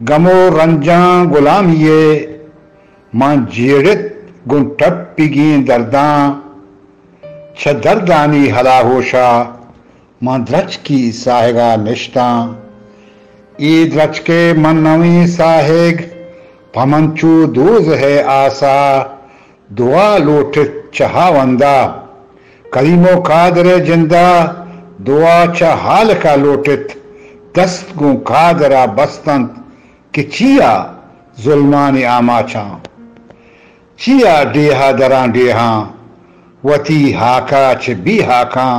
گم و رنجاں گلامی ء من جیڑت گوں ٹپیگیں درداں۔ چہ دردانی ہلاہوشا من درچکی ساہگا نشتاں۔ اے درچکے من نویں ساہگ پہ من چو دوزہ ء آسا دعا لوٹت چہ ہاوندا۔ کریم و قادر ء جندا دعا چہ ہالکا لوٹت، دست گوں قادرا بستنت کہ چیا ظلمانی آماچاں، چیا ڈیہا دراں ڈیہاں، وتی ہاکا چہ بے ہاکاں۔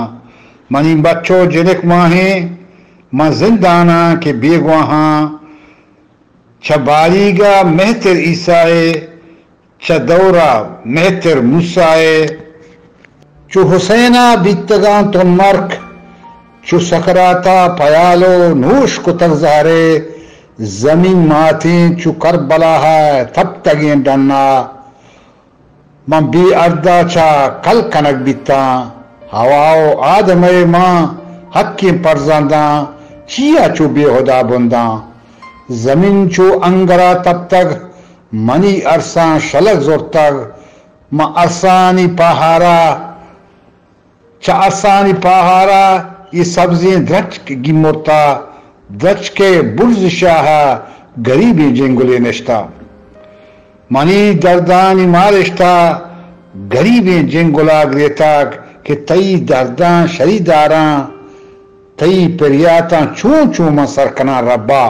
منی بچو جنک ماہیں، من زنداناں کہ بیگواہاں۔ چہ باریگا مہتر عیسائے، چہ دورا مہتر موسائے۔ چو حسینا بیتگاں تنمرک، چو سکراتا پیالو نوش کتگ زہرے۔ زمین ماتیں چو کربلاہا تپتگیں ڈنا۔ من بے اردا چہ کل کنگ بیتاں۔ ہوا و آدمئے ماں حقیں پرزنداں، چیا چو بے ہدا بنداں؟ زمین چو انگرا تپتگ، منی ارساں شلگ زرتگ۔ من ارسانی پاہارا، چہ ارسانی پاہارا اے سبزیں درچک گیمرتا۔ درچکئے برز شاہا گریبیں جنگلے نشتا۔ منی دردانی مارشتا گریبیں جنگلا گریتگ کہ تئی درداں شری داراں، تئی پریاتاں چون چون من سر کناں ربا۔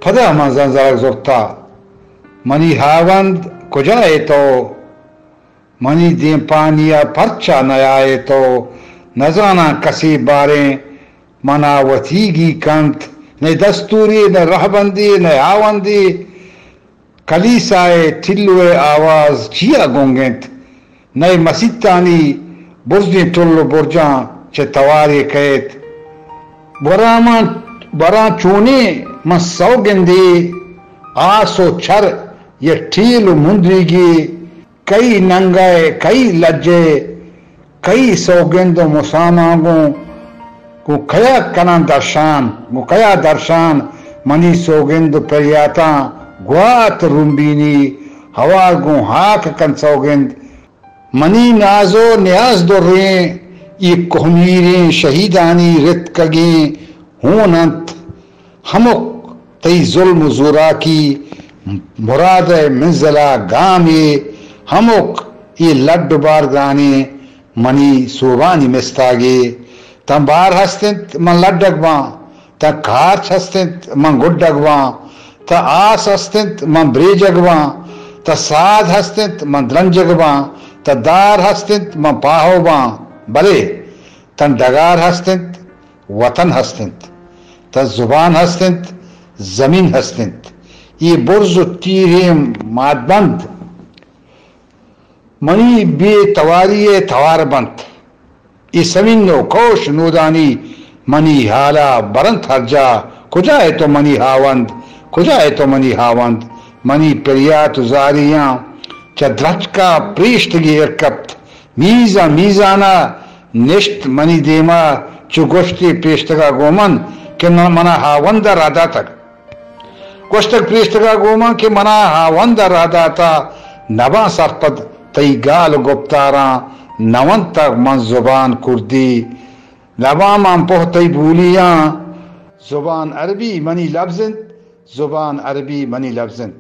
پدا من زنزرگ زرتا، منی ہاوند کجائے تو؟ منی دیمپانیا پرچا نیائے تو؟ نزاناں کسے باریں منا وتیگی کنت، نئے دستورے، نئے رہبندے، نئے ہاوندے۔ کلیسائے ٹلوئے آواز چیا گنگ انت؟ نئے مسیتانی برزیں ٹل و برجاں چہ توارے کئیت۔ گوراں من، گوراں چونیں من سوگندے، آس و چر یا ٹیل و مندریگے، کئی ننگئے، کئی لجئے، کئی سوگند و مساماں گوں، گوں کیا کناں درشان، گوں کیا درشان؟ منی سوگند و پریاتاں گوات رمبینی، ہوار گوں ہاک کن سوگند۔ منی ناز و نیاز دریں، اے کوہمیریں شہیدانی رتکگیں ہون انت۔ ہمک تئی ظلم و زوراکی مرادئے منزلا گامے، ہمک اے لڈ و بارگرانیں منی سوبانی مستاگے۔ تاں بار ہست انت من لڈگ باں، تاں کارچ ہست انت من گڈگ باں، تاں آس ہست انت من بریجگ باں، تاں ساد ہست انت من درنجگ باں، تاں دار ہست انت من پاہو باں، بلے تاں ڈگار ہست انت، وطن ہست انت، تاں زبان ہست انت، زمین ہست انت۔ اے برز و تیریں مادبند منی بے تواری ء توار بنت۔ اے سمین و کوش نودانی منی ہالا برنت ہر جا۔ کجا ئے تو منی ہاوند؟ کجا ئے تو منی ہاوند؟ منی پریات و زاریاں چہ درچکا پریشتگی ایر کپت۔ میزاں میزانا نشت منی دیما، چو گوشتی پیشتگا گوں من کہ من، منا ہاوند ء راہ داتگ۔ گوشتگ پیشتگا گوں من کہ منا ہاوند ء راہ داتا، نباں سرپد تئی گال و گپتاراں، نونتگ من زبان کردی، لباں من پوہ تئی بولیاں۔ زبان عربی منی لبز انت، زبان عربی منی لبز انت۔